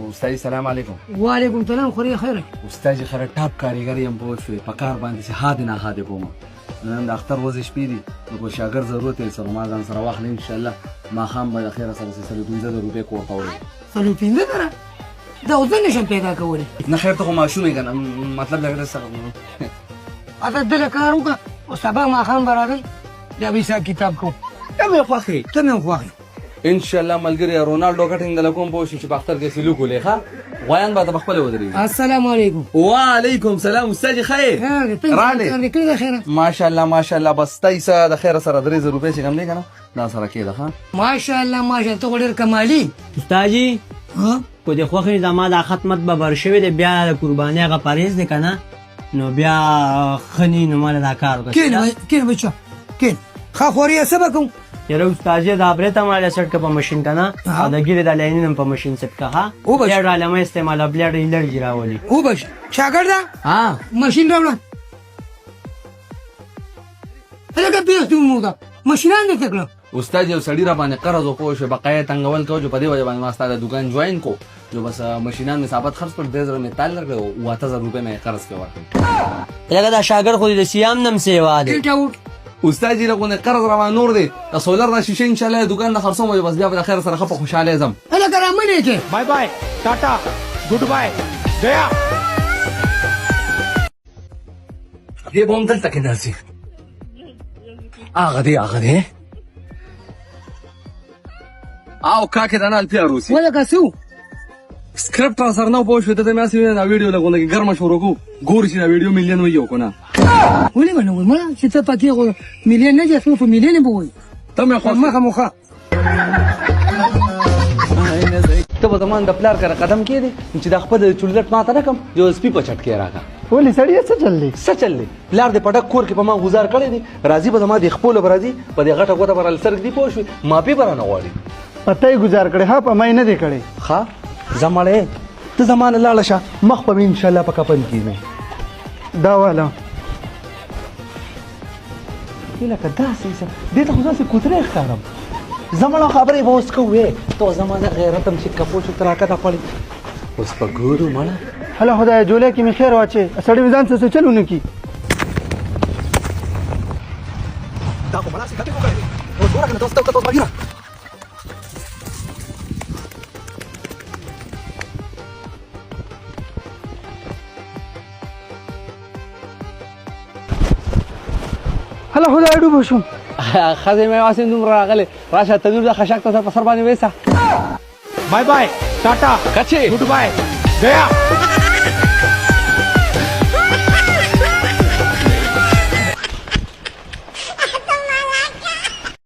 استاد سلام علیکم. وعلیکم سلام، خورې خیر؟ استاد خره ټاپ کاریګر یم، پوه شوې؟ په کار باندې چې هادې نه هادې کوم. نن د اختر ورځې شپې دي، نو که شاګرد ضرورت یې سره ما ځان سره واخلې، انشاءالله ماښام به د خیره سره چې 45,000 روپۍ کور ته وړي. 45,000؟ دا خو زه نشم پیدا کولی. نه خیر، ته خو ماشوم یې که نه؟ مطلب لږ سره. اته دله کار وکړه او سبا ماښام به راځم، بیا به حساب کتاب کوم. ته مې خوښ یې؟ ته مې خوښ یې. انشاءالله ملګری، رونالډو کټینګ دله کوم، پوه شو چې په اختر کې سلوک ولې ښه غویان به ته په خپله ودرېږي. السلام علیکم. وعلیکم سلام استاد، ښه یې؟ راغلې؟ کړې خیره؟ ماشاءالله ماشاءالله. بس ستا حصه د خیره سره 3000 روپۍ چې کوم دی که نه، دا سره کېده ښه. ماشاءالله ماشاءالله، ته خو ډېر کمالي. استادجي، ها؟ که دې خوښ وي، زما دا ختمت به بر شوی دی، بیا د قربانۍ هغه پرهېز دی که نه، نو بیا ښه نه، نو ماله دا کار وکړه. کښېنه کښېنه بچه کښېنه. ښه خورې، څه به کوم؟ یاره استاد، دا برېته ماله سیټ که په ماشین که نه، او د ږیرې دا لاینونه هم په ماشین سیټ که. ښه، بلېډ راله مه استعماله، بلېډ الرجي راولي. وبشه شاګرده. ها. ماشین راوړه. هلکه بېخ دې وموده، ماشینان دې څه کړه؟ استاد، یو سړي را باندې قرض وکړو چې بقایا تنګول کو، چې په دې وجه باندې ما ستا د دوکان جوین کو، نو بس ماشینان مې ثابت خرڅ کړ، 3000 مې تال درکړ او 8000 روپۍ مې قرض کې ورکړ. لکه دا شاګرد خو دې د سیام نم سیوا دی. استاد جی، لغونه قرض را نور دی، د سولر دا شیشه ان شاء الله دکان نه خرڅوم، بس بیا به خیر سره خپ خوشاله زم. هلکه رامنې کې. بای بای، ټاټا، ګډ بای، گیا. دې به هم دلته کې ناست، هغه دی هغه دی او کاکې د نال پیاروسی. ولکه څه؟ سکرپټ را سره نه پوه شو، ته مې هسې دا ویډیو لګونه کې ګرمه شروع کو، ګوري چې دا ویډیو میلیون وي او که نه. ولې به نه وایي مړه، چې ته پکې خو میلیون نه دی، څو میلیون به وایي. ته مې خوښ. مخه مو ښه. ته به زما د پلار کره قدم کېدې چې دا خپل چولټ ماته نه کم، یو سپي په چټکې راکړه. ولې سړیه، څه چل دی؟ څه چل دی؟ پلار دې په ډک کور کې په ما ګوزار کړی دی، راځي به زما د خپلو به راځي، په دې غټه ګوته به راله سر ږدي، پوه شوې؟ معافي به رانه غواړي. په ته یې ګوزار کړی، ها، په ما یې نه دی کړی. ښه زه مړی، ته زما نه لاړه شه، مخ به مې انشاءالله په کفن کې وي. دا واله. دې لکه داسې څه، دې ته خو داسې کوترې ښکارم. زه مړه، خبرې به اوس کوې، ته زما د غیرت هم چې کپو شو تر راکته پړې، اوس به ګورو مړه. هله خدایه، جولۍ کې مې خیر واچې، سړی مې ځان څه څه چل ونه کړي. دا خو مړه څه کټې وکړې، اوس ګوره که نه، تاسو ته تاسو. هله خدای، ډوبه شوم. ښځې مې واسې دومره راغلې، راشه تنور د خشاک ته په سر باندې وېسه. بای بای، ټاټا، کچې، ګډ بای، گیا.